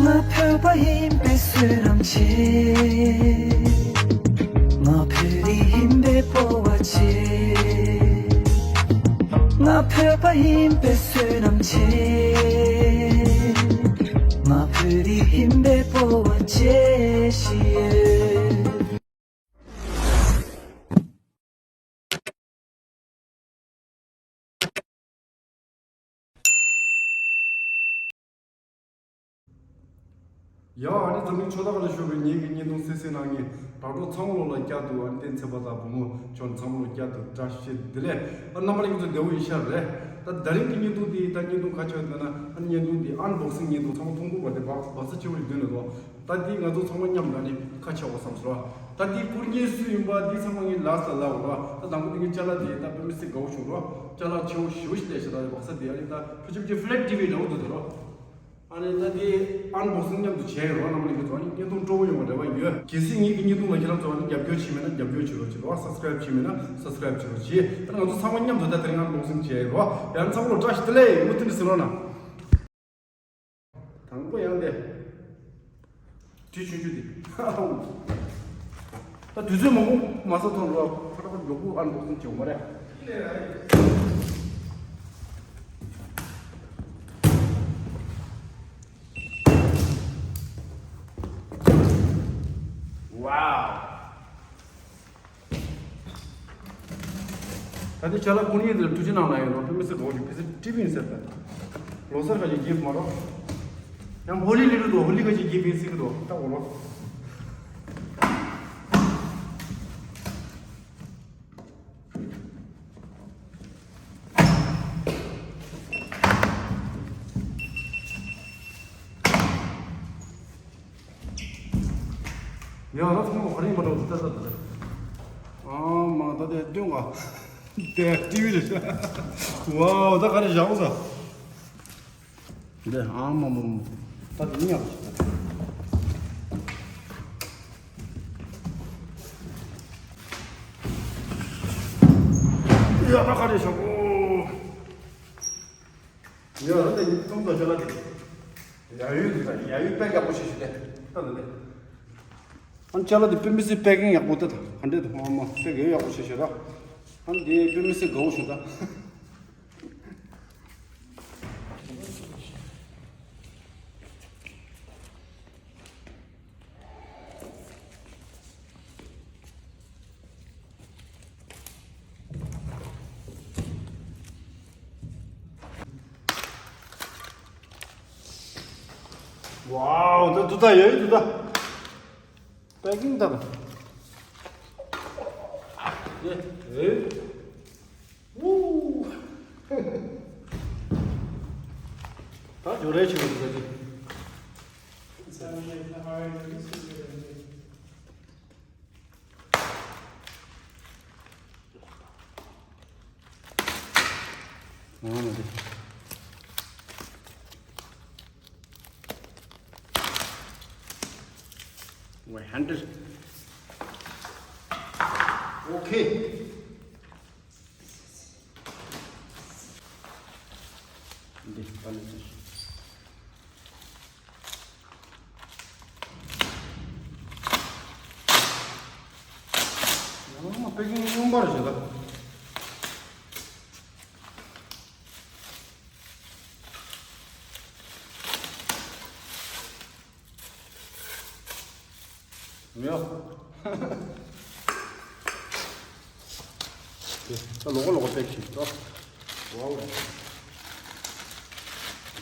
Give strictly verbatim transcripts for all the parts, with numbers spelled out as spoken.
ང་བོད་པ་ཡིན་པའི་བསོད་ནམས་ཆེ། ང་བོད་རིགས་ཡིན་པའི་སྤོབས་པ་ཆེ། ང་བོད་པ་ཡིན་པའི་བསོད་ནམས་ཆེ། ང་བོད་རིགས་ཡིན་པའི་སྤོབས་པ་ཆེ་ཞེས། ཡ། ཨ་ནི་འཛམ་གླིང་ཕྱོགས་མཐའ་ཁག་ལ་བཞུགས་པའི་ངེད་ཀྱི་བརྙན་ཐུང་གསན་གཟིགས་གནང་མཁན་དྲ་གྲོགས་ཚང་མ་ལོ་ལ་བསྐྱར་དུ། ཨ་ནི་བསྟན་འཛིན་པ་དང་བུ་མོ་ཁྱོད་ཚང་མ་ལོ་བསྐྱར་དུ་བཀྲ་ཤིས་བདེ་ལེགས། ཨ། རྣམ་པ་ལྷན་རྒྱས་ཚོ་བདེ་པོ་ཡིན་ཤག་རེད། ད་དེ་རིང་གི་བརྙན་ཐུང་འདི་ད་བརྙན་ཐུང་ག་ཆགས་ཡོད་ན། ཨ་ནི་བརྙན་ཐུང་འདི་ཨན་བོག་སིང་བརྙན་ཐུང་ཚང་མ་མཐོང་གི་ཡོད་པ་དེ་བག་བག་ཚ་ཆེ་བོ་ཞིག་འདུག་ནས་ལོ། ད་འདི་ང་ཚོ་ཚང་མ་མཉམ་དུ་ཨ་ནི་ཁ་ཕྱེ་བ་བསམ་སོང་། ད་འདི་བསྐུར་མཁན་སུ་ཡིན་པ་འདི་ཚང་མ་ངས་ལགས་ལ་ལབ་རོགས། ད་དང་པོ་འདི་ངའི་ཅ་ལག་འདི་ད་དཔེ་མི་སྲིད་དགའ་བོ་བྱུང་རོགས། ཅ་ལག་ཆེ་བོ་ཞེ་པོ་ཞིག་སླེབས་ཤག་ད་བག་ཚ་འདི་ཨ་ནི་ད་ཕལ་ཆེར་ཕལ་ཆེར་ཕི་ལེཊ་ཊི་ཝི་འདྲ་བོ་འདུག་ད་རོགས། ཨ་ནི་ད་འདི་ཨན་བོག་སིང་མཉམ་དུ་བྱས་ཡོད་རོགས། རྣམ་པ་ལྷན་རྒྱས་ཚོ་ཨ་ནི་བརྙན་ཐུང་སྤྲོ་བོ་ཡོང་བ་རེ་བ་ཡོད། གལ་སྲིད་ངེད་ཀྱི་བརྙན་ཐུང་ལ་ཁྱེད་རང་ཚོ་ཨ་ནི་རྒྱབ་སྐྱོར་བྱས་མེད་ན་རྒྱབ་སྐྱོར་བྱེད་རོགས། བྱེད་རོགས། སབ་སི་ཀ་རའིབ་བྱས་མེད་ན་སབ་སི་ཀ་རའིབ་བྱེད་རོགས། བྱེད། ད་ང་ཚོ་ཚང་མ་མཉམ་དུ་ད་དེ་རིང་ཨན་བོག་སིང་བྱས་ཡོད་རོགས། ཡང་ཚང་མ་ལ་བཀྲ་ཤིས་བདེ་ལེགས། མུ་མཐུད་ནས་གཟིགས་རོགས་གནང་། དང་པོ་ཡང་དེ། དེ་ཆུང་ཆུང་དེ། ད་དུས་ཚོད་མང་པོ་མ་ཟ་ཐོན་རོགས། ཕ་ར་ཕ་མགྱོགས་པོ་ཨན་བོག་སིང་བྱེད་དགོས་མ་རེད། ཝའོ། ད་ལྟའི་ཅ་ལག་བསྐུར་མཁན་དེ་ལ་ཐུགས་རྗེ་གནང་ལབ་ཡོད་རོགས། དཔེ་མི་སྲིད་དགའ་བོ་བྱུང་། དཔེ་མི་སྲིད་ཊི་ཝི་ཡིན་ཟེར་ད། ལོ་གསར་ག་ཅིག་གིཕ་ཊི་མ་རོགས། ཡང་ཧོ་ལི་སླེབས་འདུག་ཧོ་ལི་ག་ཅིག་གིཕ་ཊི་ཡིན་ཟེར་གི་འདུག་ད་འོ་ལོ། ཡ་རབས་ཚང་མ་ག་རེ་ཡིན་པ་འདྲ་བོ་ད་ལྟ་ད། ཨ་མ་ད་དེ་སྟོན་ག་དེ་ཊི་ཝི་རེད། ཝའོ། ད་ག་རེ་བཞག་གོ་ས། འདི་ཨ་མ་མ་མ། ད་དེ་ཉག་ཡ་ད་ག་རེ་བཞག་གོ། ཡ་ད་དེ་ཐུང་ད་ཅ་ལག་དེ། ཡ་ཡུལ་ད་ཡ་ཡུལ་དཔེ་ཡག་པོ་ཞིག་ཞིག་དེ། ད་ད་དེ། ཨ་ཅ་ལག་དེ་དཔེ་མི་སྲིད་པེ་ཀིང་ཡག་པོ་ད་ད། ཧན་ཌེ་ད་ཨ་མ་དཔེ་གི་ཡག་པོ་ཞིག་ཞིག་ར། ཨ་དེ་དཔེ་མི་སྲིད་དགའ་བོ་ཞིག་ད། ཝའོ། ད་དུ་ད་ཡོད་དུ་ད། པེ་ཀིང་ད། ཨེ། ཨེ། ཝུ། ད་ཇོ་རེ་ཆེ་བ་འདུག་ད་ཅི། ཨ་མ་དེ། ཝེ་ཧན་ཌེ། ཨོ་ཁེ། འདི་ད་ལས་ཚེ་ཞིག་ཡང་མ་པེ་ཀིང་སྙོམས་པར་བྱེད་ད། མེད། ད་ལོག་ལོག་པེག་ཞིག་ཏོ། ཝའོ།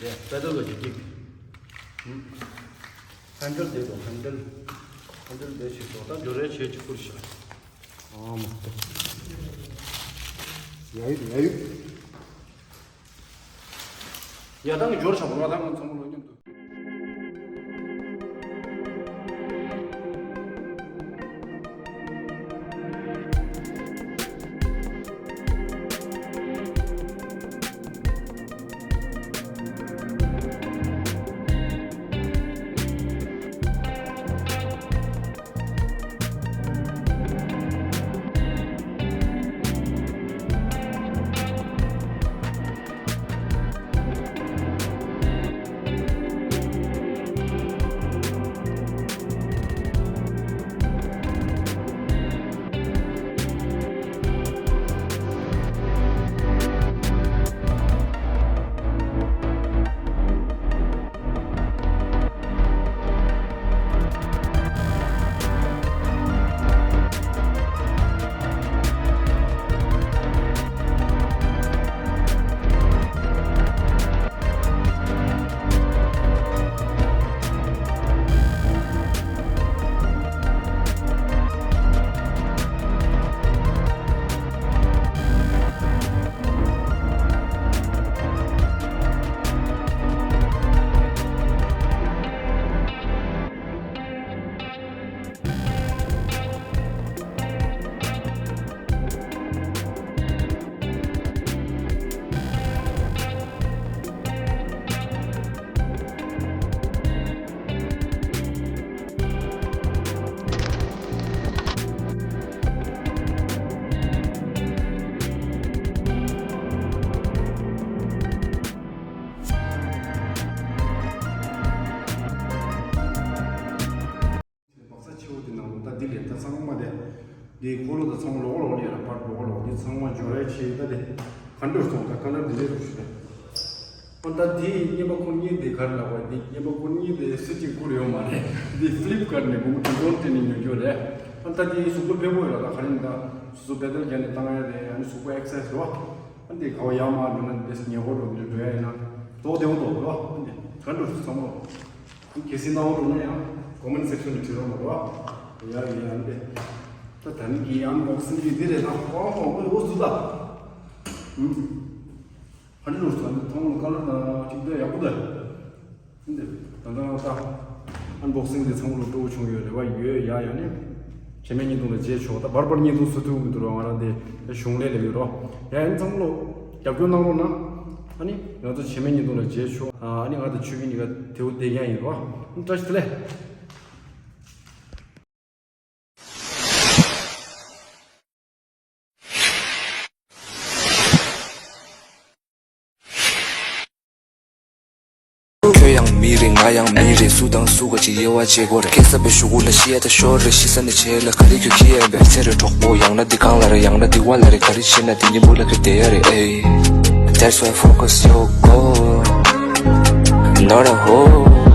དེ་པེ་ཌལ་ལ་ཅིག་ཀིག་ཧན་ཌལ་དེ་དོ། ཧན་ཌལ། ཧན་ཌལ་དེ་ཞིག་ཏོ། ད་ཇོ་རེ་ཆེ་ཅིག་ཁུར་ཤག་ཨ་མ། ཡ་ཡུ་ཡ་ཡུ། ཡ་ད་ངས་འབྱོར་བྱ་བ་ར། ད་ང་ཚང་མ་ལོ་མཉམ་དུ། འདི་འཁོར་ལོ་དང་ཚང་མ་ལོག་ལོག་ལས་ར་པར་ལོག་ལོག་འདི་ཚང་མ་འཇོག་ར་ཆེ་ད་དེ་ག་འདྲ་སོང་ད་ག་འདྲ་འདི་རེད་རུ་ཞུ་དེ། ཨ་ད་དེ་བརྙན་པ་ཁོ་གཉིས་དེ་ག་རེ་ལབ་པ་དེ་བརྙན་པ་ཁོ་གཉིས་དེ་སི་ཊིང་བསྐུར་ཡོད་མ་རེད། འདི་ཕི་ལིབ་ཀར་ནས་དགོང་མོ་དྲི་བཟང་སྤྲད་ནས་ཉོ་རྒྱུ་རེད། ཨ་ད་དེ་གཟུགས་པོ་ཕེབས་པོ་ཡོད་ལ་ད་ག་རེ་ཡིན་ད་སོ་སོ་པེ་ཏལ་རྒྱག་ནས་བཏང་ཡ་རེད། ཨ་ནི་གཟུགས་པོ་ཨེག་སར་སའི་ཛི་རེད་བ། ཨ་འདི་ག་བ་ཡ་མ་འགྲོ་ན་འདི་ཉེ་འཁོར་འགྲོ་འདི་འགྲོ་ཡ་ཡིན་ན་ཏོག་དེ་འོ་ཏོག་རེད་བ། ཨ་འདི་ག་འགྲོ་སོང་བ། གལ་སྲིད་སྣང་བ་འགྲོ་ན་ཡང་ཀོ་མེན་ཊི་སེག་ཤན་ནས་བྲིས་རོགས་གནང་རོགས། ཡ་ཡ་ཡ་འདི། ད་ད་ནི་གི་ཨན་བོག་སིང་གི་འདི་རེད་ད། ཨོ་ཧོ་ཨོ་ཨོ་ཟུ་ད། ཧུམ། ཧ་ནི་རོ་ཚོ་ནི་ཐོང་ལོ་ཀ་ལོ་ད་ཅིག་ད་ཡག་པོ་ད། འདི་ད་ད་ད་ཨན་བོག་སིང་འདི་ཚང་མ་ལོ་སྤྲོ་བོ་བྱུང་ཡོད་རེད་བ། ཡོད་ཡ་ཡ་ནི། བྱེ་མའི་བརྙན་ཐུང་ལ་མཇལ་ཆོག་ད་བར་བར་བརྙན་ཐུང་བཟོ་ཐུབ་མི་འདུག་རོགས། ང་རང་འདི་གཞུང་ལས་ལས་ཡོད་རོགས། ཡ་ཡ་ནི་ཚང་མ་ལོ་རྒྱབ་སྐྱོར་གནང་རོགས་གནང་། ཨ་ནི་ང་ཚོ་བྱེ་མའི་བརྙན་ཐུང་ལ་མཇལ་ཆོག་ཨ་ནི་ང་དང་ཆོས་སྐྱིད་གཉིས་ཀ་དེའུ་བསྡད་མཁན་ཡིན་རོགས། བཀྲ་ཤིས་བདེ་ལེགས། ཁྱོད་ཡང་མི་རེད། ང་ཡང་མི་རེད། སུ་དང་སུ་ག་ཅིག་དབྱེ་བ་འབྱེད་དགོས་རེད། སྐད་གསར་པའི་གཞུག་གུ་ལ་ཤི་ཡ་ད་ཤོར་རེད། ཤི་ས་ནས་བྱེད་ལ་ག་རེ་ཁྱོད་ཁྱི་ཡ་བས་ཚེ་རེ་གྲོགས་པོ་ཡང་ན་འདི་གང་ལ་རེད། ཡང་ན་འདི་བ་ལ་རེད། ག་རེ་བྱེད་ན་འདི་ཉིན་པོ་ལ་ཁྱོད་བསྡད་ཡ་རེད། ཨེ། That's why focus your goal, not a hole.